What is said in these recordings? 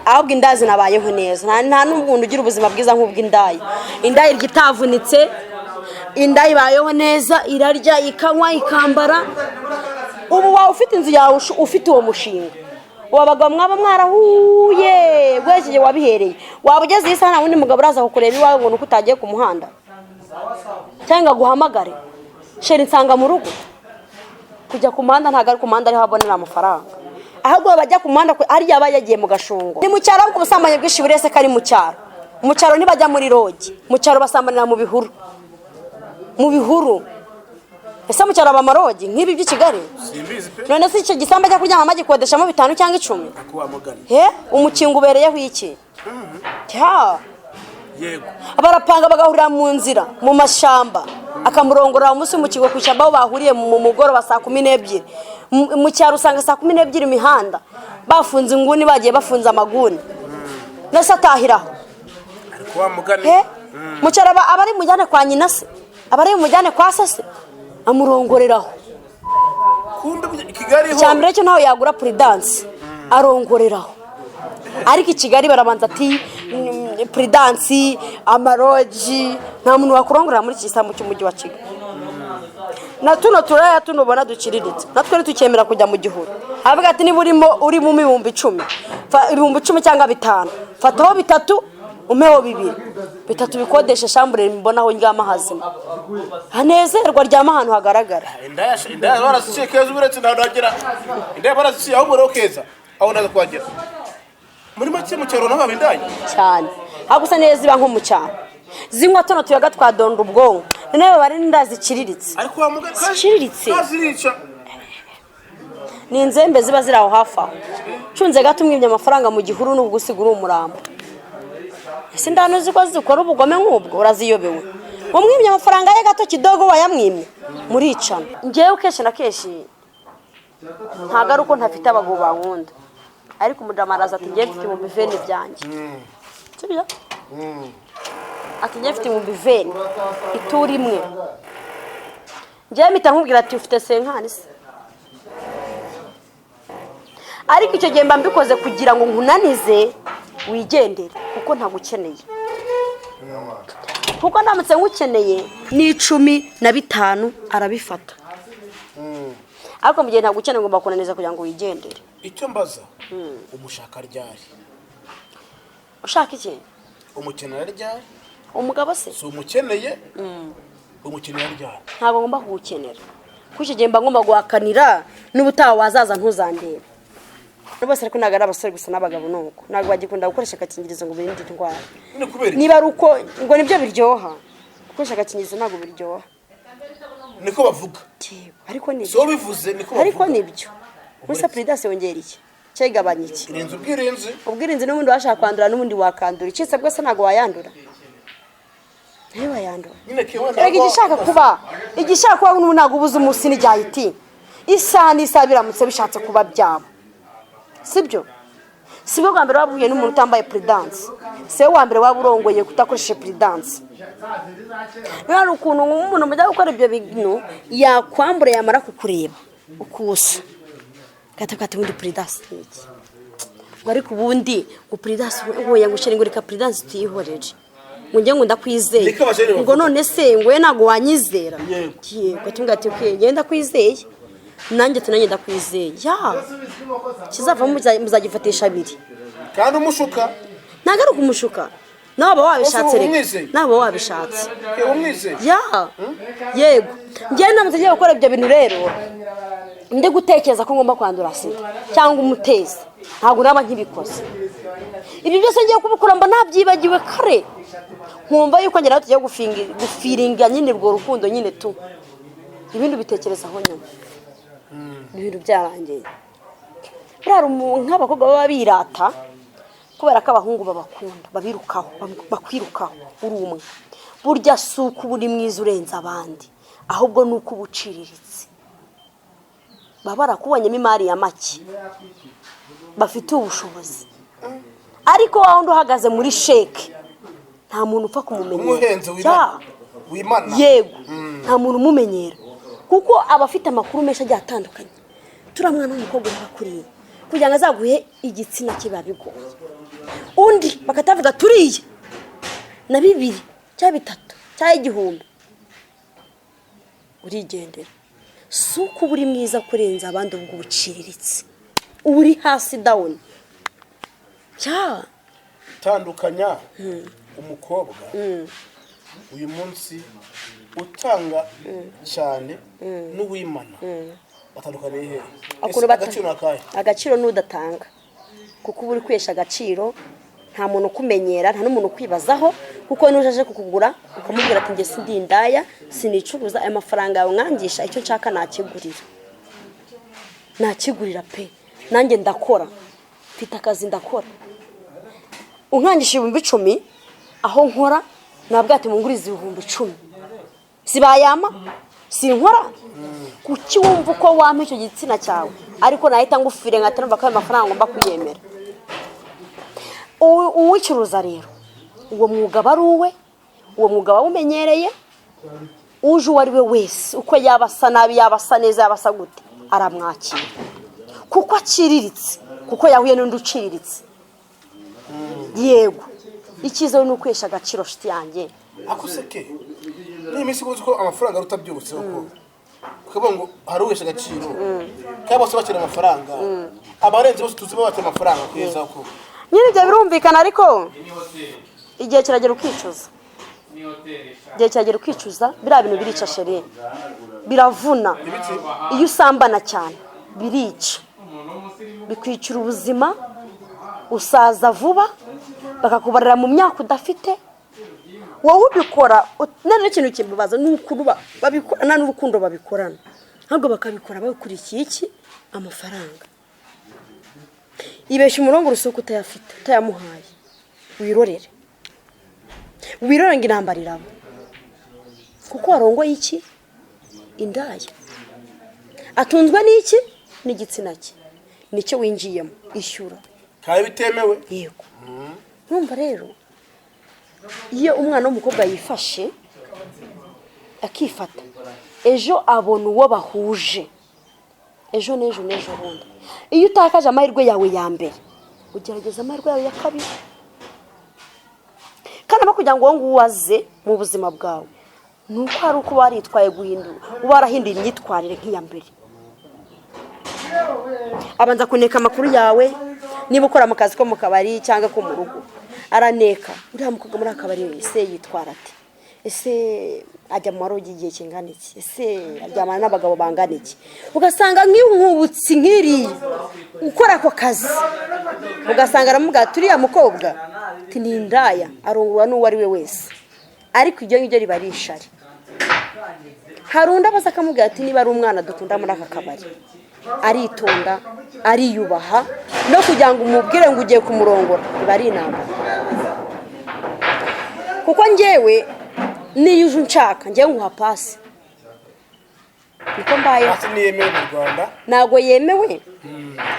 Ahubwo indaya zinabayeho neza. Nta n'umuntu ugira ubuzima bwiza nk'ubw'indaya. Indaya irya itavunitse, indaya ibayeho neza, irarya, ikanywa, ikambara. Ubu waba ufite inzu yawe, ufite uwo mushinga, ubu abagabo mwaba mwarahuye bwese wabihereye, waba ugeze iyi saha, nta wundi mugabo uraza kukureba iwawe ngo ni uko utagiye ku muhanda cyangwa ngo aguhamagare: "Chéri, nsanga mu rugo." Kujya ku muhanda ntabwo ari ku muhanda ariho abonera amafaranga, ahubwo bajya ku muhanda hariya aba yagiye mu gashungo. Ni mu cyaro, ahubwo ubusambanyi bwinshi buri wese ko ari mu cyaro. Mu cyaro ntibajya muri lodge, mu cyaro basambanira mu bihuru, mu bihuru. Ese mu cyaro haba ama lodge nk'ibi by'i Kigali? Simbizi pe. None se icyo gisambu ajya kuryama bagikodeshamo bitanu cyangwa 10? Akuwamugana. He, umukingo ubereyeho iki? Ya. Barapanga bagahurira mu nzira, mu mashyamba, akamurongorera umunsi w'umukingo ku ishyamba aho bahuriye mu mugoroba saa 12. Mu cyaro usanga saa 12 imihanda bafunze inguni, bagiye bafunze amaguni, nese atahiraho. Ariko wa mugani. He, mu cyaro aba ari mujyane kwa nyina se, aba ari mujyane kwa se, se amurongoreraho. Kumbe i Kigali ho Icya mbere cyo ntawe yagura Prudence, arongoreraho. Ariko i Kigali barabanza ati Prudence, ama lodge. Nta muntu wakurongorera muri iki gisambu cy'umujyi wa Kigali. Na tuno turaya tuno ubona duciriritse, natwe ntitukemera kujya mu gihuru. Avuga ati niba urimo urimo 10,000, 10,000 cyangwa 5, fataho bitatu umpeho bibiri, bitatu bikodeshe chambre, mbona aho ndyama hazima, hanezerwa, aryama ahantu hagaragara. Indaya baraziciye, Keza. Uretse ntabwo nagera, indaya baraziciye. Ahubwo rero Keza, aho naza kuhagera, muri make mu cyaro naho haba indaya? Cyane, ahubwo usa neza ziba nko mu cyaro, zinywa tuno tuyoga twa donda ubwonko, noneho baba ari n'inda ziciriritse. Ariko wa mugani Ziciriritse. Kazirica. Ni inzembe ziba ziri aho hafi aho. Cunze gato umwibye amafaranga mu gihuru, n'ubwo usiga uri umurambo. Ese ndano uzi ko zikora ubugome nk'ubwo? Uraziyobewe? Umwibye amafaranga ye gato kidogo, wayamwimye, muricana. Ngewe kenshi na kenshi ntabwo ari uko ntafite abagabo bankunda, ariko umudamu araza ati: "Ngewe mfite 20,000 byanjye," sibyo? Ati: "Ngewe mfite 20,000, ituro imwe." Ngewe mpita nkubwira ati: "Ufite cinquante se?" Ariko icyo gihe mba mbikoze kugira ngo nkunanize wigendere, kuko ntagukeneye. Kuko ndamutse nkukeneye, n'icumi na bitanu arabifata, ariko mu gihe ntagukeneye, ngomba kunaniza kugira ngo wigendere. Icyo mbaza, umushaka ryari? Ushaka iki? Umukenera ryari? Umugabo se? Si umukeneye, umukenera ryari? Ntabwo ngomba kuwukenera, kuko icyo gihe mba ngomba guhakanira n'ubutaha wazaza ntuzandebe bose. Ariko ntabwo ari abasore gusa, n'abagabo ni uko, ntabwo bagikunda gukoresha agakingirizo ngo birinde indwara. Nyine kubera iki? Niba ari uko ngo nibyo biryoha, gukoresha agakingirizo ntabwo biryoha. Niko bavuga. Yego, ariko nibyo. Si wowe bivuze, niko Ariko bavuga. nibyo. Muri Prudence yongera iki cyangwa igabanya iki? Irinze ubwirinzi. Ubwirinzi, n'ubundi washaka kwandura, n'ubundi wakandura. Icitse bwose ntabwo wayandura, nawe wayandura. Nyine kewe. Erega igishaka kuba n'ubu ntabwo ubuze umunsi n'igihe isaha n'isaha biramutse bishatse kuba byaba. Sibyo? Si bwo bwa mbere waba uhuye n'umuntu utambaye Prudence, si we wa mbere waba urongoye kudakoresheje Prudence. Niba hari ukuntu nk'umuntu mujya gukora ibyo bintu yakwambura, yamara kukureba ukusa gata gata, ubundi Prudence ni iki? Ngo ariko ubundi ngo Prudence ngo yangushyire, ngo reka Prudence tuyihorere, ngo njye ngo ndakwizeye. Niko abajene Ngo bavuga. none se ngo we ntabwo wanyizera? Yego. Yego, ati ati: "Okay, njye ndakwizeye." Nanjye ati: "Nanjye ndakwizeye." Ya, kizavamo muzagifatisha abiri. Kandi umushuka. Ntabwo ari ukumushuka, nawe waba wabishatse. Ese Reka. umwizeye? Nawe waba wabishatse. Kewe umwizeye? Ya, yego. Njyewe ndamutse ngiye gukora ibyo bintu rero, ndi gutekereza ko ngomba kwandura sida cyangwa umutezi, ntabwo naba nkibikoze. Ibyo byose ngiye kubikora mba nabyibagiwe kare, nkumva yuko njye nawe tugiye gufiringa nyine urwo rukundo nyine tu, ibindi ubitekerezaho nyuma ibintu byarangiye. Buriya hari nk'abakobwa baba birata kubera ko abahungu babakunda, babirukaho, bakwirukaho uri umwe. Burya si uko uba uri mwiza urenze abandi, ahubwo ni uko uba uciriritse, baba barakubonyemo imari ya make bafite ubushobozi. Ariko wa wundi uhagaze muri sheke, nta muntu upfa kumumenyera. Umuhenze wimana. Wimana. Yego, nta muntu umumenyera, kuko aba afite amakuru menshi agiye atandukanye. Turiya mwana w'umukobwa uraba kuriye, kugira ngo azaguhe igitsina cye biba bigoye. Undi bakatavuga turiye na bibiri cyangwa bitatu cyangwa 1000, urigendera. Si uko uba uri mwiza kurenza abandi, ubwo ubuciriritse, uba uri hasi, down cya. Tandukanya umukobwa uyu munsi utanga cyane n'uwimana, batandukaniye hehe? Ukuntu Ese agaciro ni akahe? Agaciro n'udatanga, kuko uba uri kwihesha agaciro. Nta muntu ukumenyera, nta n'umuntu ukwibazaho, kuko n'uje aje kukugura ukamubwira ati: "Njye sindi indaya, sinicuruza, aya mafaranga yawe mwangisha icyo nshaka nakigurira, nakigurira pe. Nanjye ndakora, mfite akazi ndakora. Unkangisha 10,000 aho nkora, nabwo ati mungurize 10,000, sibayama, sinkora. Kuki wumva uko wampa icyo gitsina cyawe, ariko nahita ngufire nkahita numva ko ayo mafaranga ngomba kuyemera?" Uwicuruza rero, uwo mwuga aba ari uwe, uwo mwuga wawumenyereye. Uje uwo ari we wese, uko yaba asa nabi, yaba asa neza, yaba asa gute, aramwakira kuko aciriritse, kuko yahuye n'undi uciriritse. Yego, icyiza ni ukwihesha agaciro, nshuti yanjye. Ako seke n'iyi minsi uzi ko amafaranga aruta byose, uko ukavuga ngo hari uwesha agaciro kandi bose bakira amafaranga, abarenze bose tuzi bakira amafaranga kugeza ko Nyine ibyo birumvikana, ariko igihe kiragera ukicuza, igihe kiragera ukicuza. Biriya bintu birica, chérie, biravuna. Iyo usambana cyane birica, bikwicira ubuzima, usaza vuba, bakakubarira mu myaka udafite. Wowe ubikora none ikintu kimubaza ni ukuntu babikora, nta n'urukundo babikorana, ahubwo bakabikora babikurikiye iki? Amafaranga. Ibeshya umurongo urusuka utayafite, utayamuhaye, wirorere, wirorere ngo intambara iraba, kuko warongoye iki? Indaya. Atunzwe n'iki? N'igitsina cye. Nicyo winjiyemo, ishyura. Kandi bitemewe. Yego. Numva rero iyo umwana w'umukobwa yifashe, akifata, ejo abona uwo bahuje, ejo n'ejo n'ejo bundi. Iyo utakaje amahirwe yawe ya mbere, ugerageza amahirwe yawe ya kabiri. Kandi aba kugira ngo uwo nguwo aze mu buzima bwawe, ni uko hari uko waritwaye guhindura, uba warahinduye imyitwarire nk'iya mbere. Abanza kuneka amakuru yawe. Niba ukora mu kazi ko mu kabari cyangwa ko mu rugo, araneka: "Uriya mukobwa muri aka kabari ese yitwara ate? Ese ajya mu marogi igihe kingana iki? Ese aryamana n'abagabo bangana iki?" Ugasanga nk'inkubutsi nk'iriya ukora ako kazi, ugasanga aramubwira ati: "Uriya mukobwa," ati, "ni indaya, arongorwa n'uwo ari we wese." Ariko ibyo ngibyo riba ari ishari. Hari undi abaza akamubwira ati: "Niba ari umwana dukunda muri aka kabari, aritonda, ariyubaha, no kugira ngo umubwire ngo ugiye kumurongora biba ari intambara." Kuko ngewe niyo uje unshaka, ngewe nguha pasi, niko mbayeho. Hasi ntiyemewe mu Rwanda. Ntabwo yemewe.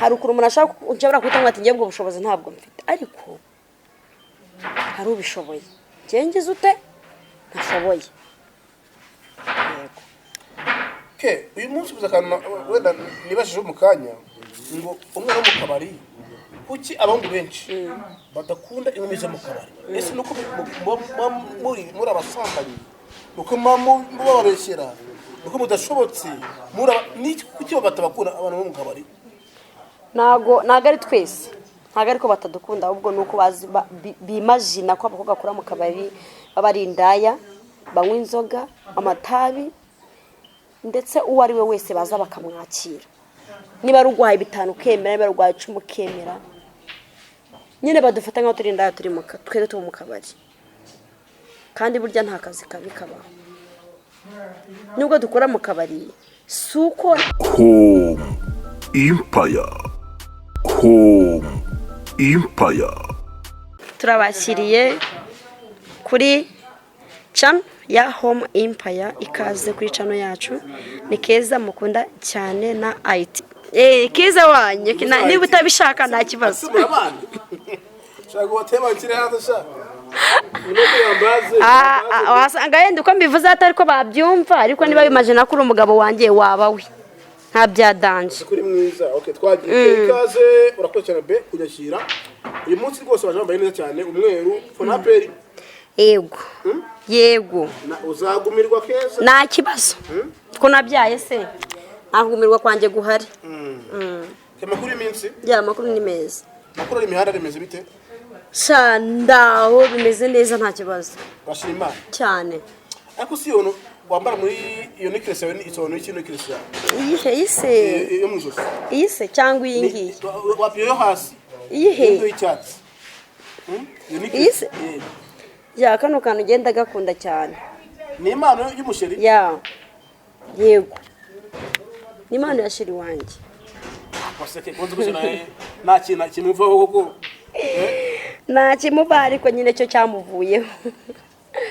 Hari ukuntu umuntu ashaka, nshobora guhita ngo ati: "Ngewe ubwo bushobozi ntabwo mfite," ariko hari ubishoboye. Ngewe ngize ute? Ntashoboye. Yego. Ke uyu munsi ubuze akantu wenda nibajije mu kanya ngo umwana wo mu kabari, kuki abahungu benshi badakunda inkumi zo mu kabari? Ese nuko muba muri abasambanyi? Nuko muba mubabeshyera? Nuko mudashobotse? Kuki batabakunda abantu bo mu kabari? Ntago ari twese, ntago ariko batadukunda, ahubwo ni uko bazi bimagina ko abakobwa bakora mu kabari baba ari indaya, banywa inzoga, amatabi, ndetse uwo ari we wese baza bakamwakira. Niba ari uguhaye 5 ukemera, niba ari uguhaye 10 ukemera. Nyine badufata nk'aho turi indaya, turi mu twebwe tuba mu kabari. Kandi burya nta kazi kabi kabaho. Nubwo dukora mu kabari, si uko Home Empire. Home Empire. Turabakiriye kuri channel ya Home Empire. Ikaze kuri channel yacu. Ni Keza mukunda cyane na IT. Keza wanyu, niba utabishaka nta kibazo. Ese murabana? Shaka ubatema kiri hanze sha. Nuko yambaze. Ah, wasanga yenda uko mbivuze atari ko babyumva, ariko niba bimagina ko uri umugabo wanjye, waba we nta bya danger. Kuri mwiza. Okay, twagiye. Ikaze, urakoze cyane be kunyakira. Uyu munsi rwose waje wambaye neza cyane, umweru fonaperi. Yego, yego. Uzagumirwa, Keza. Nta kibazo ko nabyaye se, nta kugumirwa kwanjye guhari. Amakuru y'iminsi? Ya, amakuru ni meza. Amakuru y'imihanda rimeze bite? Sha, ndaho, bimeze neza, nta kibazo. Bashima Imana. Cyane. Ariko si iyo wambara muri iyo necklace yawe, isobanuye iki necklace yawe? Iyihe? Iyise? Yo mu ijosi. Iyise cyangwa iyi ngiyi? Wapi, yo hasi. Iyihe? Iyo y'icyatsi. Iyo necklace. Iyise? Eh. Ya, kano kantu ugenda gakunda cyane. Ni impano y'umusheri? Ya, yego, ni impano ya chéri wanjye. Waseke kunze gukina nta kintu kimuvaho koko. Nta kimuva, ariko nyine cyo cyamuvuyeho.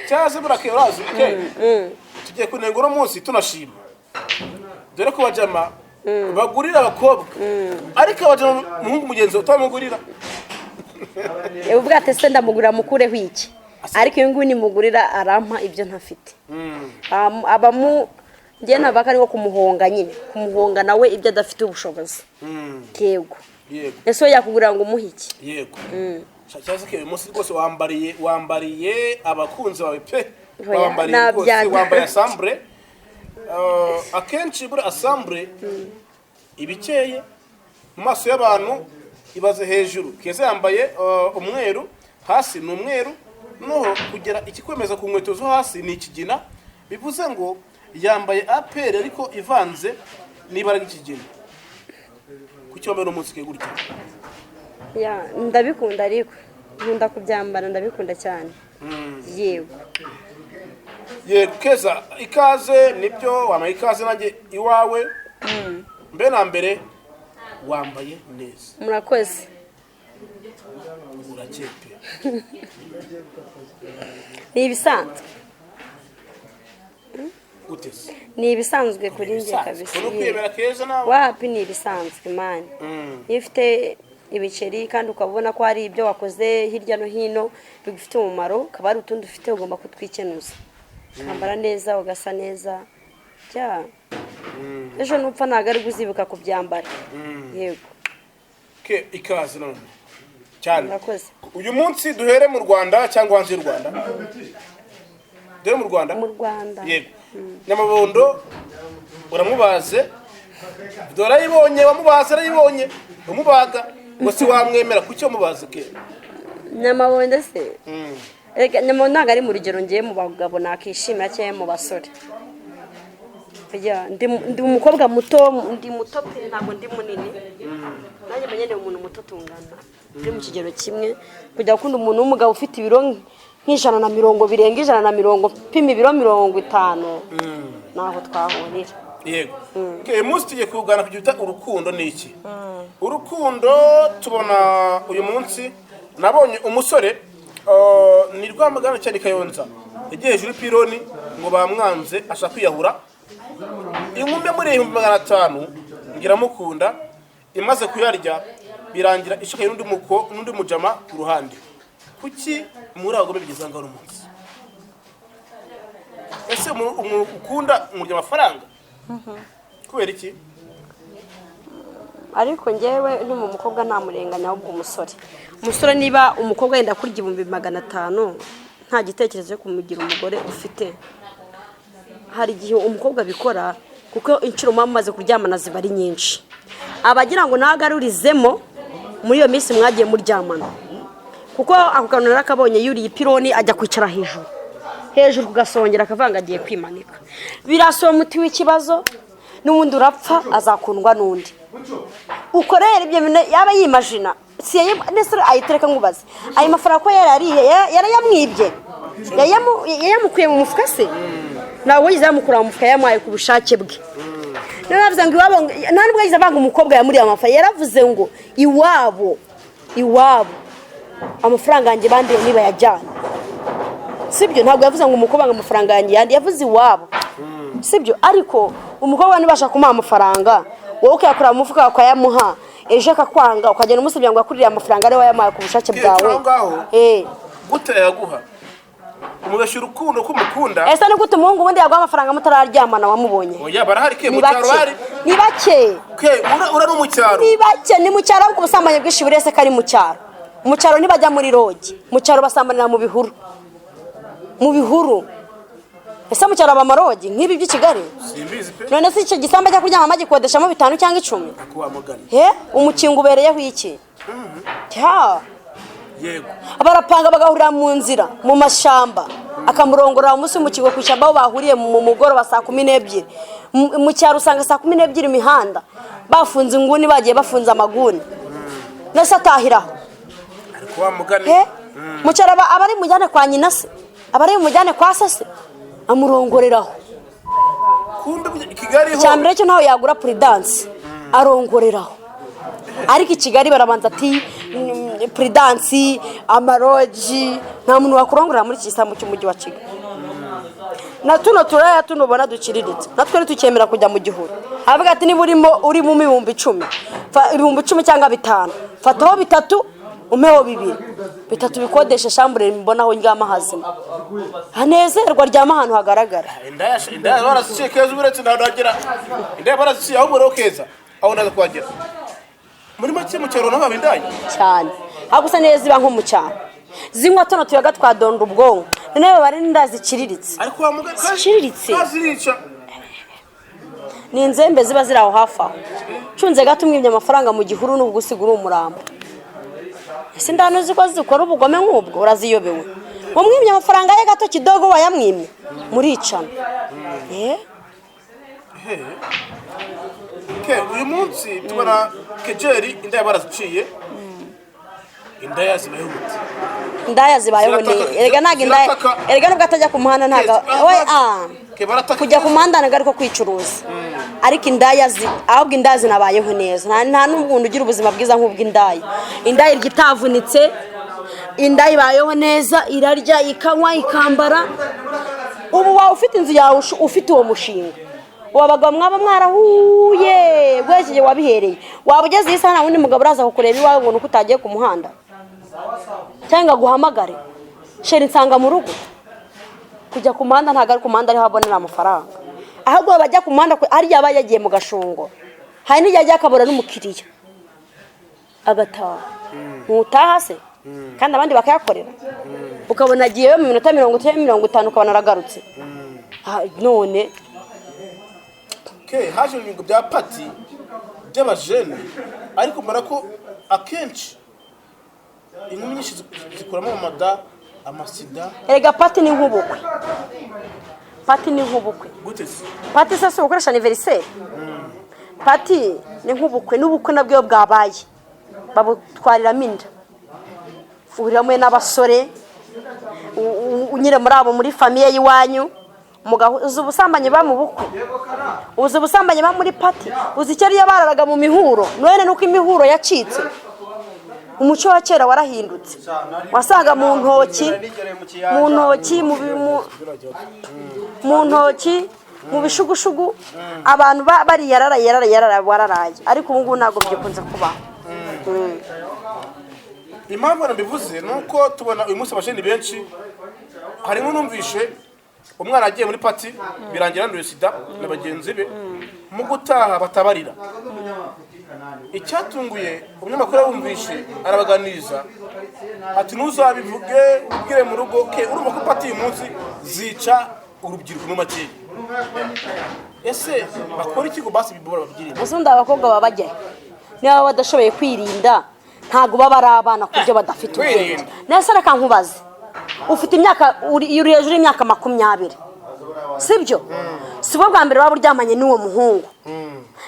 Cyangwa se burake urazi ke tugiye kunenga uno munsi tunashima, dore ko bajama bagurira abakobwa, ariko abajama umuhungu mugenzi utamugurira. Uvuga ati: "Se ndamugurira mukureho iki?" Ariko uyu nguyu nimugurira arampa ibyo ntafite. Abamu njye ntabwo ari nko kumuhonga nyine, kumuhonga nawe ibyo adafite ubushobozi. Yego. Yego. Ese we yakugurira ngo umuhe iki? Yego. Cyangwa se ke uyu munsi rwose wambariye abakunzi bawe pe. Oya, wambariye rwose. nabyanga. Wambaye ensemble. Akenshi buri ensemble iba ikeye mu maso y'abantu. Ibaze hejuru Keza yambaye umweru, hasi ni umweru, noneho kugera ikikwemeza ku nkweto zo hasi ni ikigina, bivuze ngo yambaye APR ariko ivanze n'ibara ry'ikigina. Kuki wambaye uno munsi ke gutya? Ya, ndabikunda, ariko nkunda kubyambara, ndabikunda cyane, yego. Yego Keza, ikaze. Nibyo, wambaye ikaze nanjye iwawe. Mbe na mbere wambaye neza. Murakoze. Urakeye pe. Ni ibisanzwe. Gute se? Ni ibisanzwe kuri njye kabisa. Uri kwiyemera, Keza, nawe? Wapi, ni ibisanzwe man. Iyo ufite ibiceri kandi ukaba ubona ko hari ibyo wakoze hirya no hino bigufitiye umumaro, ukaba hari utundi ufite, ugomba kutwikenuza, ukambara neza, ugasa neza. Bya ejo nupfa ntabwo ari uzibuka kubyambara, yego. Ke, ikaze none cyane. Murakoze. Uyu munsi duhere mu Rwanda cyangwa hanze y'u Rwanda? Duhere mu Rwanda. Mu Rwanda. Yego. Nyamabondo uramubaze, dore arayibonye, wamubaze arayibonye, umubaga ngo si wamwemera. Kuki wamubaze, ke? Nyamabondo se? Reka, nyamabondo ntabwo ari mu rugero ngiye mu bagabo nakishimira cyangwa mu basore. Ya, ndi umukobwa muto, ndi muto pe, ntabwo ndi munini. Nanjye mba nkeneye umuntu muto tungana, turi mu kigero kimwe. Kujya gukunda umuntu w'umugabo ufite ibiro nk'120, birenga 120, pima ibiro 50, ntaho twahurira. Yego. Okay, uyu munsi tugiye kuganira ku bita urukundo. Ni iki urukundo? Tubona uyu munsi nabonye umusore, ni Rwamagana cyane, Kayonza, yagiye hejuru y'ipironi ngo bamwanze, ashaka kwiyahura. Inkumi muri 500,000 ngo iramukunda, imaze kuyarya birangira ishakaye n'undi muko n'undi mujama ku ruhande. Kuki muri abagome bigeze aho ngaho uno munsi? Ese umuntu ukunda umurya amafaranga kubera iki? Ariko njyewe ntuma umukobwa ntamurenganya, ahubwo umusore niba umukobwa yenda kurya 500,000 nta gitekerezo cyo kumugira umugore ufite. Hari igihe umukobwa abikora kuko inshuro muba mumaze kuryamana ziba ari nyinshi, aba agira ngo nagarurizemo muri iyo minsi mwagiye muryamana. Kuko ako kantu narakabonye, yuriye ipironi ajya kwicara hejuru hejuru kugasongera, akavanga agiye kwimanika. Birasoba umuti w'ikibazo, n'ubundi urapfa, azakundwa n'undi. Uko rero ibyo bintu yaba yimajina si ndetse ayitereka. Nkubaze, ayo mafaranga ko yarariye, yarayamwibye, yayamukuye mu mufuka se? Ntabwo yigeze yamukura mu mufuka, yamuhaye ku bushake bwe. Naravuze ngo iwabo, nta nubwo yigeze avanga umukobwa yamuriye amafaranga, yaravuze ngo iwabo, iwabo amafaranga yanjye bandiye nibayajyana, sibyo? Ntabwo yavuze ngo umukobwa ngo amafaranga yanjye yandi, yavuze iwabo, sibyo? Ariko umukobwa nibasha kumuha amafaranga, wowe ukayakura mu mufuka ukayamuha, ejo akakwanga, ukagenda umusabye ngo akurire amafaranga ariwe wayamuhaye ku bushake Bwawe bwawe. Ngaho. Eh. Gute yaguha? Umubeshya urukundo ko umukunda. Ese ni gute umuhungu ubundi yaguha amafaranga mutararyamana? Wamubonye? Oya, barahari ke. Ni Mu cyaro bake. bahari. Ni bake. Ke ura no mu cyaro. Ni bake, ni mu cyaro, ahubwo ubusambanyi bwinshi buri wese ko ari mu cyaro. Mu cyaro ntibajya muri lodge, mu cyaro basambanira mu bihuru, mu bihuru. Ese mu cyaro haba ama lodge nk'ibi by'i Kigali? Simbizi pe. None se icyo gisambu ajya kuryamamo agikodeshamo bitanu cyangwa 10? Kuwamugana. He, umukingo ubereyeho iki? Ya. Yego. Barapanga bagahurira mu nzira, mu mashyamba, akamurongorera umunsi w'umukingo ku ishyamba aho bahuriye mu mugoroba saa 12. Mu cyaro usanga saa 12 imihanda bafunze inguni, bagiye bafunze amaguni, nese atahiraho. Ariko wamugani. He, mu cyaro aba ari mujyane kwa nyina se, aba ari mujyane kwa se, se amurongoreraho. Kumbe i Kigali ho. Icya mbere cyo ntawe yagura Prudence, arongoreraho. Ariko i Kigali barabanza ati Prudence, ama lodge. Nta muntu wakurongorera muri iki gisambu cy'umujyi wa Kigali. Na tuno turaya tuno ubona duciriritse, natwe ntitukemera kujya mu gihuru. Avuga ati niba urimo uri mu 10,000, 10,000 cyangwa 5, fataho 3 umpeho 2, 3 bikodeshe chambre, mbona aho ndyama hazima, hanezerwa, aryama ahantu hagaragara. Indaya baraziciye, Keza. Uretse ntabwo nagera, indaya baraziciye. Ahubwo rero Keza, aho naza kuhagera, muri make mu cyaro naho haba indaya? Cyane, ahubwo usa neza ziba nko mu cyaro, zinywa tuno tuyaga twa donda ubwonko, noneho bari n'inda ziciriritse. Ariko wamugani. Ziciriritse. Zirica. Ni inzembe ziba ziri aho hafi aho. Cunze gato umwibye amafaranga mu gihuru, n'ubwo usiga uri umurambo. Ese ndano uzi ko zikora ubugome nk'ubwo? Uraziyobewe? Umwibye amafaranga ye gato kidogo, wayamwimye muricana. Eh? Ke uyu munsi tubona kejeri, indaya baraziciye, indaya zibayeho gute? Indaya zibayeho ni Zirataka- erega ntabwo indaya zirataka. Erega nubwo atajya ku muhanda, ntabwo we ah Ke barataka. Kujya ku muhanda ntabwo ariko kwicuruza, ariko indaya ahubwo indaya zinabayeho neza. Nta n'umuntu ugira ubuzima bwiza nk'ubw'indaya. Indaya irya itavunitse, indaya ibayeho neza, irarya, ikanywa, ikambara. Ubu waba ufite inzu yawe, ufite uwo mushinga, ubu abagabo mwaba mwarahuye bwekeye wabihereye, waba ugeze iyi saha nta wundi mugabo uraza kukureba iwawe ngo ni uko utagiye ku muhanda, cyangwa ngo aguhamagare: "Chéri, nsanga mu rugo." Kujya ku muhanda ntabwo ari ku muhanda ariho abonera amafaranga, ahubwo bajya ku muhanda hariya aba yagiye mu gashungo. Hari n'igihe ajya akabura n'umukiriya agataha. Ntutaha se kandi abandi bakayakorera? Ukabona agiyeyo mu minota 30, 50, ukabona aragarutse. Ah, none Ke haje ibintu bya party by'abajene, ariko mbona ko akenshi inkumi nyinshi zikuramo amada, amasida. Erega party ni nk'ubukwe, party ni nk'ubukwe. Gute se? Party se si ugukoresha anniversaire? Party ni nk'ubukwe, n'ubukwe nabwo iyo bwabaye babutwariramo inda. Uhuriramo n'abasore, unyure muri abo muri famille y'iwanyu, uzi ubusambanyi buba mu bukwe, uzi ubusambanyi buba muri party, uzi icyo ariyo bararaga mu mihuro. None nuko imihuro yacitse, umuco wa kera warahindutse. Wasanga mu ntoki, mu ntoki, mu ntoki, mu bishugushugu, abantu bari yararaye, yararaye, yararaye, wararaye. Ariko ubu ngubu ntabwo bigikunze kubaho. Impamvu nabivuze ni uko tubona uyu munsi abajene benshi, harimo numvishe umwana agiye muri party birangira yanduye sida na bagenzi be, mu gutaha batabarira. Icyatunguye umunyamakuru yabumvishe arabaganiriza ati: "Ntuzabivuge, ubwire mu rugo." Ke urumva ko party uyu munsi zica urubyiruko muri makeya. Ese bakora iki ngo basi bibora babyirinde? Gusa ubundi abakobwa baba bajyayo niba baba badashoboye kwirinda, ntabwo baba ari abana ku buryo badafite ubwenge. Kwirinda. Nese reka nkubaze, ufite imyaka, uri hejuru y'imyaka 20, sibyo? Si bwo bwa mbere waba uryamanye n'uwo muhungu,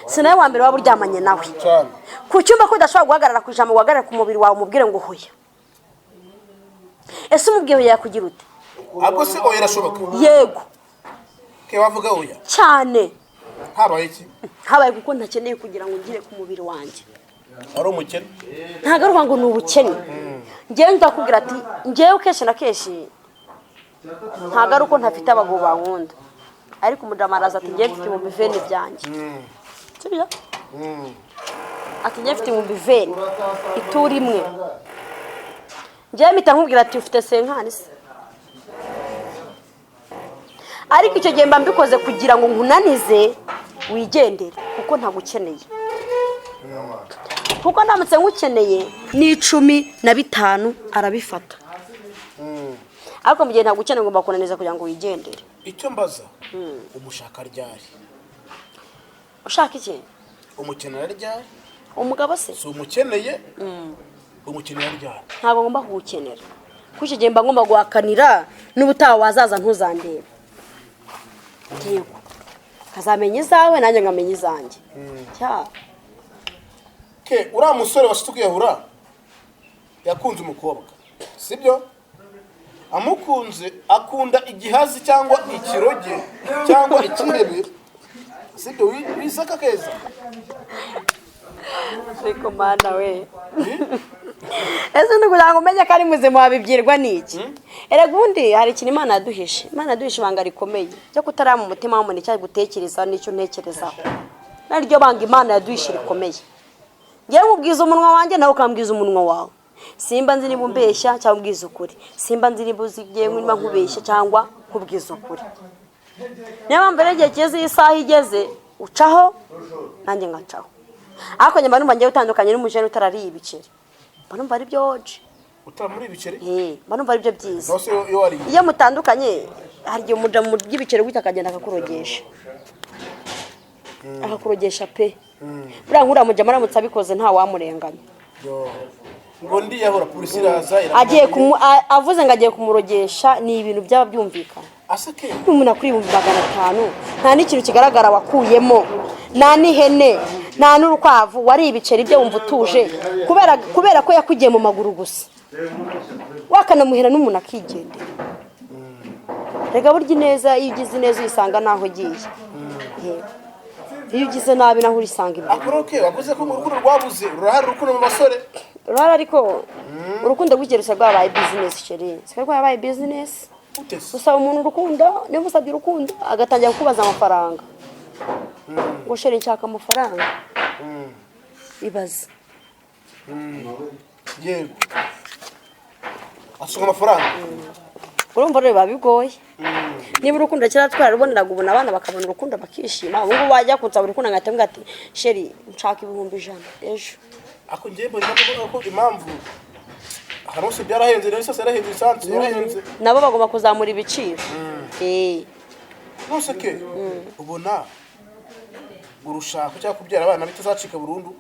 si nawe wa mbere waba uryamanye nawe. Cyane. Ku cyumba ko udashobora guhagarara ku ijambo, guhagarara ku mubiri wawe, umubwire ngo hoya. Ese umubwiye hoya yakugira ute? Ahubwo se oya irashoboka? Yego. Ke wavuga oya? Cyane. Habaye iki? Habaye kuko ntakeneye kugira ngo ngire ku mubiri wanjye. Ari umukene? Ntabwo ari ukuvuga ngo ni ubukene. Ngewe ndakubwira ati ngewe kenshi na kenshi ntabwo ari uko ntafite abagabo bankunda, ariko umudamu araza ati: "Ngewe mfite 20,000 byanjye," sibyo? Ati: "Ngewe mfite 20,000, ituro imwe." Ngewe mpita nkubwira ati: "Ufite cinquante se?" Ariko icyo gihe mba mbikoze kugira ngo nkunanize wigendere, kuko ntagukeneye. Kuko ndamutse nkukeneye n'15 arabifata. Ariko mu gihe ntagukeneye, ngomba kunaniza kugira ngo wigendere. Icyo mbaza, umushaka ryari? Ushaka iki? Umukenera ryari? Umugabo se? Si umukeneye, umukenera ryari? Ntabwo ngomba kuwukenera, kuko icyo gihe mba ngomba guhakanira n'ubutaha wazaza ntuzandebe. Yego, ukazamenya izawe, nanjye nkamenya izanjye. Cya. Ke, uriya musore washatse kwiyahura yakunze umukobwa, sibyo? Amukunze, akunda igihazi cyangwa ikiroge cyangwa ikihebe, sibyo? Wisaka keza. Ariko mana we, ese ni kugira ngo umenye ko ari muzima wabibwirwa n'iki? Erega ubundi hari ikintu Imana yaduhishe. Imana yaduhishe ibanga rikomeye ryo kutarama mu mutima w'umuntu icyo ari gutekereza n'icyo ntekerezaho. Naryo banga Imana yaduhishe rikomeye. Ngewe nkubwiza umunwa wanjye, nawe ukambwiza umunwa wawe. Simba nzi niba umbeshya cyangwa umbwiza ukuri. Simba nzi niba uzi ngewe niba nkubeshya cyangwa nkubwiza ukuri. Niyo mpamvu rero igihe kigeze, iyi isaha igeze, ucaho nanjye ngacaho. Ariko nyuma numva ngewe utandukanye n'umujene utarariye ibiceri, mba numva ari byo oje. Utara muri ibiceri? Eh, mba numva ari byo byiza. Nawe se iyo wariye? Iyo mutandukanye, hari igihe umuja mu ry'ibiceri gutya akagenda akakurogesha, akakurogesha pe. Buriya nk'uriya mujama aramutse abikoze, nta wamurenganya. Yo. Ngo ndiyahura, polisi iraza. Agiye avuze ngo agiye kumurogesha, ni ibintu byaba byumvikana. Aseke. Umuntu akuri 500,000, nta n'ikintu kigaragara wakuyemo, nta n'ihene, nta n'urukwavu. Wari ibiceri bye, wumva utuje kubera ko yakugiye mu maguru gusa, wakanamuhera n'umuntu akigendera. Rega burya ineza, iyo ugize ineza uyisanga n'aho ugiye. Yego. Iyo ugize nabi naho urisanga imbere. Akoroke, wavuze ko urukundo rwabuze. Rurahari urukundo mu basore. Urahari, ariko urukundo rw'igihe rusa rwabaye business, chéri. Siko rwabaye business. Ute se? Usaba umuntu urukundo, niba usabye urukundo agatangira kukubaza amafaranga, ngo chéri, nshaka amafaranga. Ibaze. Yego, asuka amafaranga. Urumva rero biba bigoye. Niba urukundo kera twararuboneraga ubona abana bakabona urukundo bakishima, ubu ngubu wajya kunsaba urukundo ngahita mubwira ati: "Chéri, nshaka 100,000 ejo." Ako ngiye mbona ko impamvu ahantu hose byarahenze rero, essence yarahenze, essence yarahenze. Nabo bagomba kuzamura ibiciro. Eh. Nose ke, ubona urushako cyangwa kubyara abana bitazacika burundu?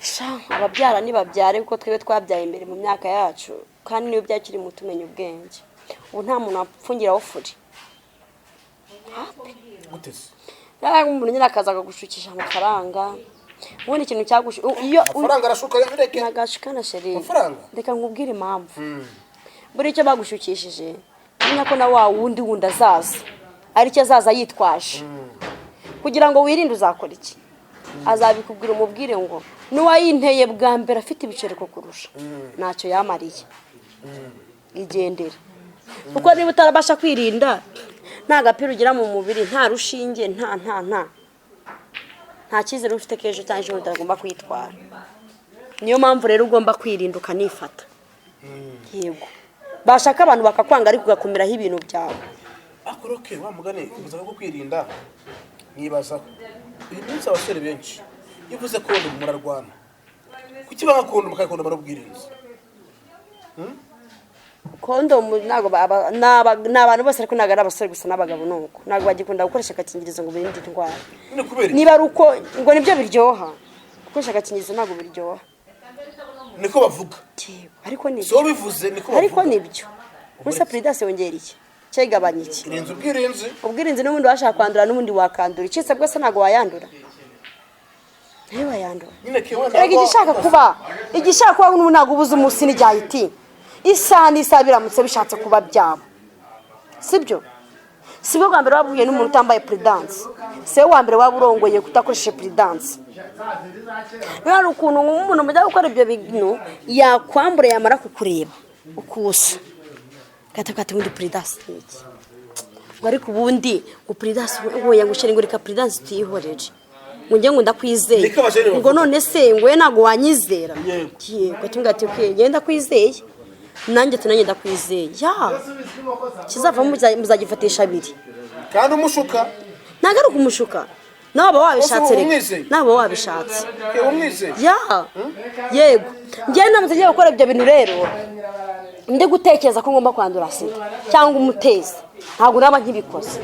Sha, ababyara nibabyare, kuko twebwe twabyaye imbere mu myaka yacu, kandi niyo byakiri muto umenya ubwenge. Ubu nta muntu wapfungiraho furi. Gute se? Yari umuntu nyine akaza akagushukisha amafaranga. Ubundi ikintu cyagushu iyo Amafaranga arashuka, bireke. Nagashukana, chéri. Amafaranga? Reka nkubwire impamvu. Buriya icyo bagushukishije, menya ko na wa wundi wundi azaza aricyo azaza yitwaje. Kugira ngo wirinde, uzakora iki? Azabikubwira, umubwire ngo n'uwayinteye bwa mbere afite ibiceri kurusha ntacyo yamariye, igendera. Kuko niba utarabasha kwirinda, nta gapira ugira mu mubiri, nta rushinge, nta cyizere ufite ko ejo cyangwa ejo bundi utagomba kwitwara. Niyo mpamvu rero ugomba kwirinda ukanifata. Yego, bashaka abantu bakakwanga, ariko ugakumiraho ibintu byawe. Akoroke, wa mugani uvuze ko kwirinda, nibazaho uyu munsi abasore benshi, iyo uvuze kondomu murarwana. Kuki banga kondomu kandi kondomu ari ubwirinzi? Kondomu ntabwo ni abantu bose, ariko ntabwo ari abasore gusa, n'abagabo ni uko. Ntabwo bagikunda gukoresha agakingirizo ngo birinde indwara. None kubera iki? Niba ari uko ngo nibyo biryoha, gukoresha agakingirizo ntabwo biryoha. Niko bavuga. Yego, ariko nibyo. Si wowe bivuze, niko Ariko bavuga. nibyo. Gusa prudence yongera iki cyangwa igabanya iki? Irinze ubwirinzi. Ubwirinzi n'ubundi washaka kwandura, n'ubundi wakandura. Icitse bwose ntabwo wayandura, nayo wayandura. Nyine ke wenda. Erega igishaka kuba n'ubu ntabwo ubuze umunsi n'ijyahiti, isaha n'isaha biramutse bishatse kuba byaba. Sibyo? Si bwo bwa mbere waba uhuye n'umuntu utambaye prudence, si wowe wa mbere waba urongoye kudakoresheje prudence. Niba hari ukuntu nk'umuntu mujya gukora ibyo bintu yakwambura, yamara kukureba ukusa gahita kati: "Ubundi prudence ni iki?" Ngo ariko ubundi ngo prudence ngo ngo ngo reka prudence tuyihorere, ngo njye ngo ndakwizeye. Niko abajene Ngo bavuga. none se ngo we ntabwo wanyizera? Yego. Yego, ati okay, njye ndakwizeye, nanjye ati nanjye ndakwizeye. Ya kizavamo muzagifatisha abiri. Kandi umushuka. Ntabwo ari ukumushuka. Nawe wabishatse Ese reka. umwizeye? Nawe wabishatse. Ke, umwizeye? Ya, yego. Njyewe ndamutse ngiye gukora ibyo bintu rero, ndi gutekereza ko ngomba kwandura sida cyangwa umutezi, ntabwo naba nkibikoze.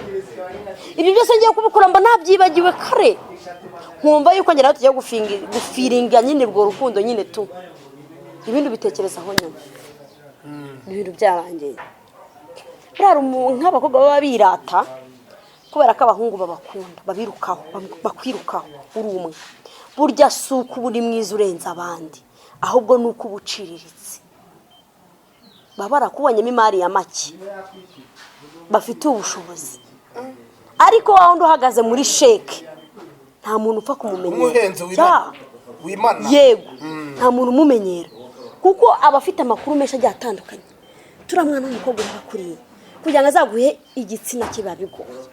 Ibyo byose ngiye kubikora mba nabyibagiwe kare, nkumva yuko njye nawe tugiye gufiringa nyine urwo rukundo nyine tu, ibindi ubitekerezaho nyuma ibintu byarangiye. Buriya nk'abakobwa baba birata kubera ko abahungu babakunda, babirukaho, bakwirukaho uri umwe. Burya si uko uba uri mwiza urenze abandi, ahubwo ni uko uba uciriritse. Baba barakubonyemo imari ya make, bafite ubushobozi, ariko wa wundi uhagaze muri sheke nta muntu upfa kumumenyera. Umuhenze Ya. wimana, wimana. Yego, nta muntu umumenyera kuko aba afite amakuru menshi agiye atandukanye. Turiya mwana w'umukobwa uraba kuriya kugira ngo azaguhe igitsina cye biba bigoye.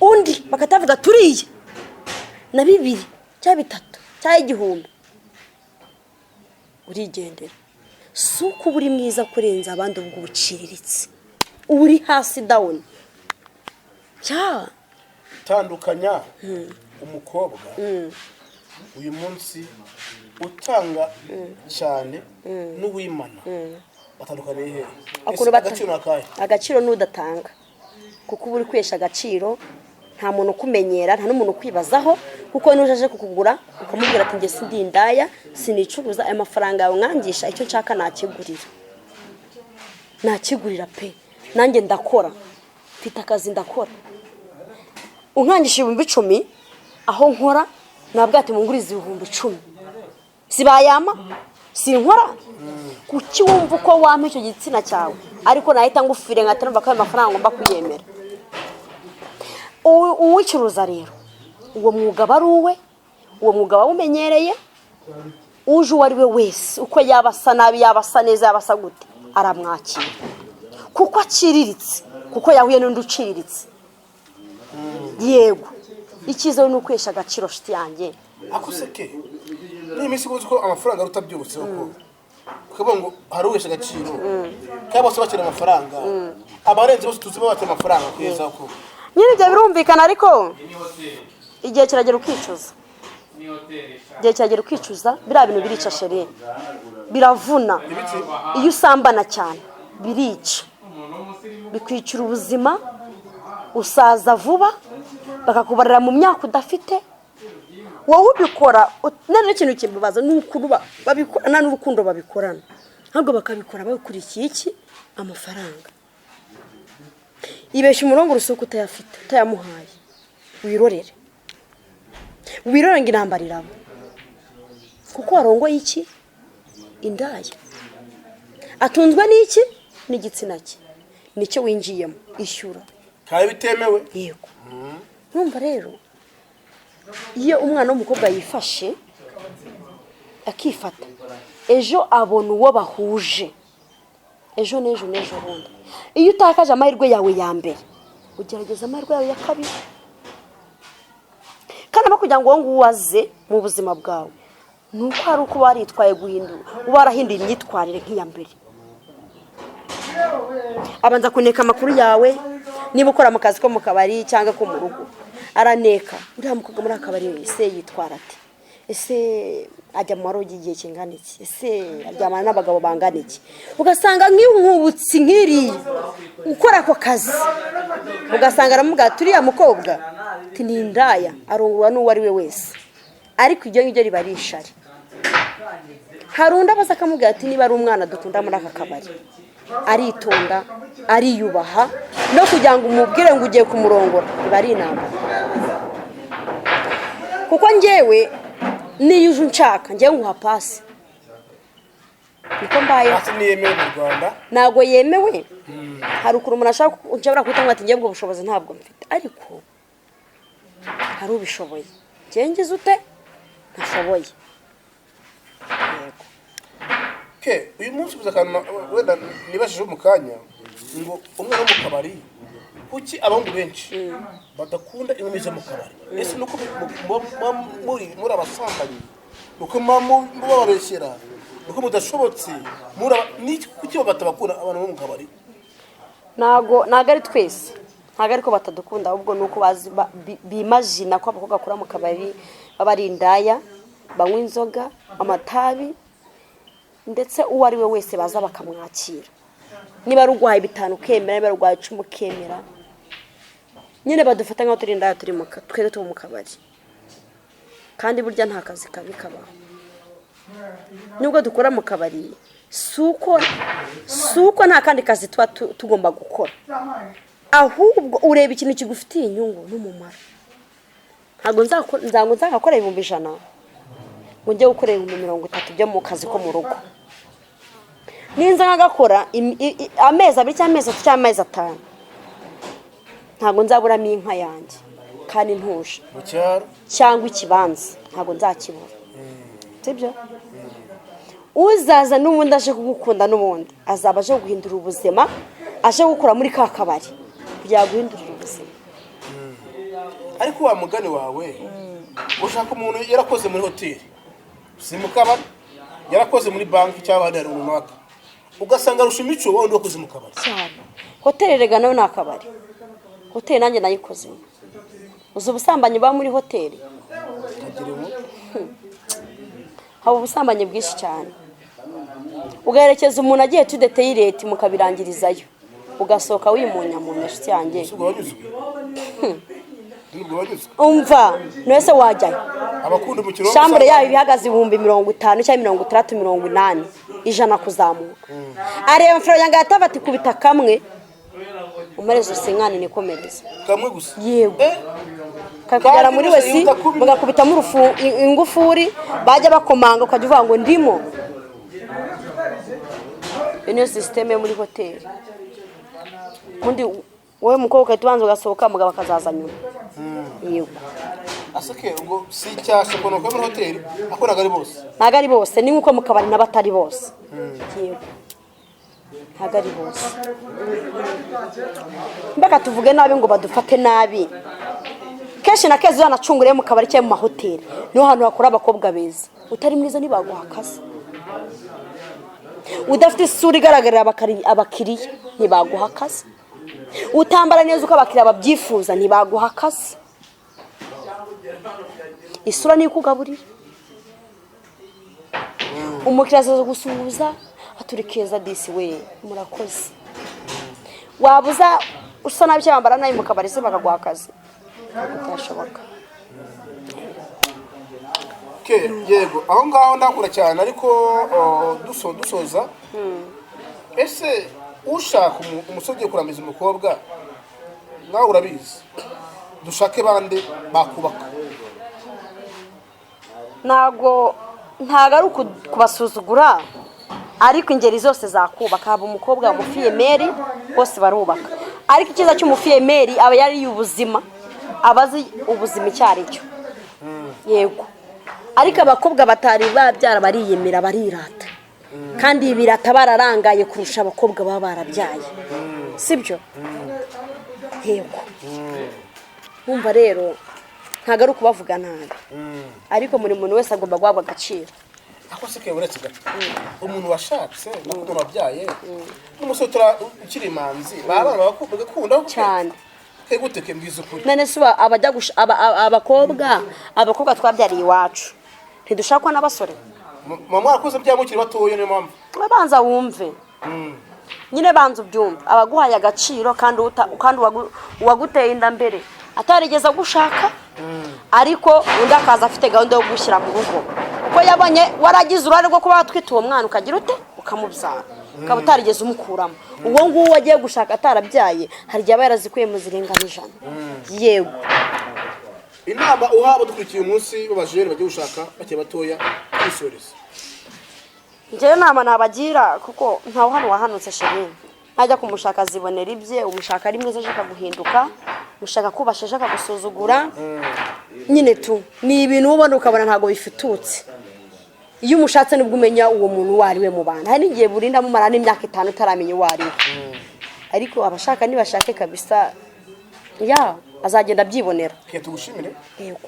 Undi bakatavuga turiya na bibiri cyangwa bitatu cyangwa 1000, urigendera. Si uko uba uri mwiza kurenza abandi, ubwo ubuciriritse, uba uri hasi, down cya. Tandukanya umukobwa uyu munsi utanga cyane n'uwimana, batandukaniye hehe? Ukuntu Ese agaciro ni akahe? Agaciro ni udatanga, kuko uba uri kwesha agaciro. Nta muntu ukumenyera, nta n'umuntu ukwibazaho, kuko n'uje aje kukugura ukamubwira ati: "Njye sindi indaya, sinicuruza, aya mafaranga yawe mwangisha icyo nshaka nakigurira, nakigurira pe. Nanjye ndakora, mfite akazi ndakora. Unkangisha 10,000 aho nkora, nabwo ati mungurize 10,000, sibayama sinkora. Kuki wumva uko wampa icyo gitsina cyawe, ariko nahita ngufire nkahita numva ko ayo mafaranga ngomba kuyemera?" Uwicuruza rero, uwo mwuga aba ari uwe, uwo mwuga wawumenyereye. Uje uwo ari we wese, uko yaba asa nabi, yaba asa neza, yaba asa gute, aramwakira kuko aciriritse, kuko yahuye n'undi uciriritse. Yego, icyiza ni ukwesha agaciro, shiti yanjye. Ako se ke, n'iyi minsi uzi ko amafaranga aruta byose, uko ukavuga ngo hari uwesha agaciro kandi bose bakeneye amafaranga, abarenze bose tuzi bakeneye amafaranga kugeza ko Nyine ibyo birumvikana, ariko igihe kiragera ukicuza, igihe kiragera ukicuza. Biriya bintu birica chérie, biravuna. Iyo usambana cyane birica, bikwicira ubuzima, usaza vuba, bakakubarira mu myaka udafite. Wowe ubikora none ikintu kimubaza ni ukuntu babikora, nta n'urukundo babikorana, ahubwo bakabikora bakurikiye iki? Amafaranga. Ibeshya umurongo urusoka utayafite, utayamuhaye, wirorere, wirorere ngo intambara iraba, kuko warongoye iki? Indaya. Atunzwe n'iki? N'igitsina cye, nicyo winjiyemo, ishyura. Kandi bitemewe. Yego. Numva rero iyo umwana w'umukobwa yifashe akifata, ejo abona uwo bahuje, ejo n'ejo n'ejo bundi. Iyo utakaje amahirwe yawe ya mbere, ugerageza amahirwe yawe ya kabiri. Kandi aba kugira ngo uwo nguwo aze mu buzima bwawe, ni uko hari uko uba waritwaye guhindura, uba warahinduye imyitwarire nk'iya mbere. Abanza kuneka amakuru yawe. Niba ukora mu kazi ko mu kabari cyangwa ko mu rugo, araneka: "Uriya mukobwa muri aka kabari ese yitwara ate? Ese ajya mu marogi igihe kingana iki? Ese aryamana n'abagabo bangana iki?" Ugasanga nk'inkubutsi nk'iriya ukora ako kazi, ugasanga aramubwira ati: "Uriya mukobwa ati ni indaya, arongorwa n'uwo ari we wese." Ariko ibyo ngibyo riba ari ishari. Hari undi abaza akamubwira ati: "Niba ari umwana dukunda muri aka kabari, aritonda, ariyubaha, no kugira ngo umubwire ngo ugiye kumurongora biba ari intambara." Kuko ngewe niyo uje unshaka, ngewe nkuha pasi, niko mbayeho. Pasi ntiyemewe mu Rwanda. Ntabwo yemewe. Hari ukuntu umuntu ashaka, nshobora guhita ngo ati: "Ngewe ubwo bushobozi ntabwo mfite," ariko hari ubishoboye. Ngewe ngize ute? Ntashoboye. Yego. Ke, uyu munsi ubuze akantu wenda nibajije mu kanya ngo umwana wo mu kabari, kuki abahungu benshi badakunda inkumi zo mu kabari? Ese nuko muba muri abasambanyi, nuko muba mubabeshyera, nuko mudashobotse, muri kuki batabakunda abantu bo mu kabari? Ntago ari twese. Ntabwo ariko batadukunda, ahubwo ni uko bazi bimagina ko abakobwa bakora mu kabari baba ari indaya, banywa inzoga, amatabi, ndetse uwo ari we wese baza bakamwakira. Niba ari uguhaye 5 ukemera, niba ari uguhaye 10 ukemera. Nyine badufata nk'aho turi indaya, turi mu twebwe tuba mu kabari. Kandi burya nta kazi kabi kabaho. Nubwo dukora mu kabari, si uko nta kandi kazi tuba tugomba gukora, ahubwo ureba ikintu kigufitiye inyungu n'umumaro. Ntabwo nzakora 100,000 ngo njye gukora 30,000 byo mu kazi ko mu rugo. Ninza nkagakora amezi 2 cyangwa amezi 3 cyangwa amezi 5, ntabwo nzaburamo inka yanjye kandi ntuje mu cyaro cyangwa ikibanza, ntabwo nzakibura, sibyo? Uzaza n'ubundi aje kugukunda, n'ubundi azaba aje guhindura ubuzima, aje gukora muri ka kabari kugira ngo aguhindurire ubuzima. Ariko wa mugani wawe, ushaka umuntu yarakoze muri hoteli, si mu kabari, yarakoze muri banki cyangwa ahandi hantu runaka, ugasanga arusha imico wa wundi wakoze mu kabari. Cyane. Hoteli rega nayo ni akabari. Hoteli nanjye nayikozemo. Uzi ubusambanyi buba muri hoteli? Kagira inkuru. Haba ubusambanyi bwinshi cyane. Ugaherekeza umuntu agiye tudeteyireti, mukabirangirizayo, ugasohoka wimunyamunya, inshuti yanjye. Ese ubwo wanyuzwe? Ubwo wanyuzwe? Umva, wese wajyayo. Abakunda umukino. Chambre yayo iba ihagaze 50,000 cyangwa 60,000, 80,000, 100 kuzamuka. Areba amafaranga yanjye yatava ati kubita kamwe umareze usinkane nikomereze. Kamwe gusa? Yego. Eh? Kakugera Kandi muri gusa wesi yihuta kubi. Mugakubitamo ingufuri, bajya bakomanga ukajya uvuga ngo ndimo. Iyo niyo système yo muri hoteli. Ubundi wowe mukobwa ugahita ubanza ugasohoka, umugabo akazaza nyuma. Yego. Aseke ubwo si icyasha ngo nuko muri hoteli akoraga ari bose? Ntabwo ari bose, ni nk'uko mu kabari nabo atari bose. Yego, ntabwo ari bose. Mbega tuvuge nabi ngo badufate nabi. Kenshi na kenshi uzanacungure mu kabari cyangwa mu mahoteli, niho hantu hakora abakobwa beza. Utari mwiza ntibaguha akazi, udafite isura igaragarira abakiriya ntibaguha akazi, utambara neza uko abakiriya babyifuza ntibaguha akazi. Isura niyo ikugaburira. Umukiriya azaza gusuhuza aturi keza disi we, murakoze. Wabuza usa nabi cyangwa wambara nabi mu kabari se bakaguha akazi? Ntabwo byashoboka. Ke yego, aho ngaho ndakura cyane. Ariko dusoza, ese ushaka umusore ugiye kurambiza umukobwa, nawe urabizi, dushake bande bakubaka? Ntabwo ari kubasuzugura, ariko ingeri zose zakubaka. Haba umukobwa, umufille-mère, bose barubaka. Ariko icyiza cy'umufille-mère, aba yariye ubuzima, aba azi ubuzima icyo ari cyo. Yego, ariko abakobwa batari babyara bariyemera, barirata, kandi birata bararangaye kurusha abakobwa baba barabyaye, sibyo? Yego. Nkumva rero ntabwo ari ukubavuga nabi, ariko buri muntu wese agomba guhabwa agaciro. Ako se ke, uretse gato, umuntu washatse nako umuntu wabyaye n'umusore ukiri imanzi baba bagakunda? Cyane. Ke gute? Ke mbwiza ukuri. None se abajya abakobwa twabyariye iwacu ntidushakwa n'abasore? Muba mwarakoze bya mukiri batoya, niyo mpamvu. Banza wumve nyine, banza ubyumve. Abaguhaye agaciro kandi kandi uwaguteye inda mbere atarigeze agushaka, ariko undi akaza afite gahunda yo gushyira mu rugo, kuko yabonye waragize uruhare rwo kuba watwita uwo mwana, ukagira ute, ukamubyara, ukaba utarigeze umukuramo. Uwo nguwo agiye gushaka atarabyaye, hari igihe aba yarazikuye mu zirenga n'ijana. Yego. Inama uha abadukurikiye uyu munsi b'abajene bagiye gushaka bakiri batoya, kwisoreza. Njyewe inama nabagira, kuko ntawe hano wahanutse chérie, najya kumushaka azibonera ibye. Umushaka ari mwiza ashaka guhinduka, ushaka kubasha ashaka gusuzugura, nyine tu ni ibintu ubona ukabona ntabwo bifututse. Iyo umushatse nibwo umenya uwo muntu uwo ari we mu bantu. Hari n'igihe burinda mumara n'imyaka 5 utaramenya uwo ari we. Ariko abashaka nibashake kabisa, ya azagenda abyibonera. Reka tugushimire. Yego.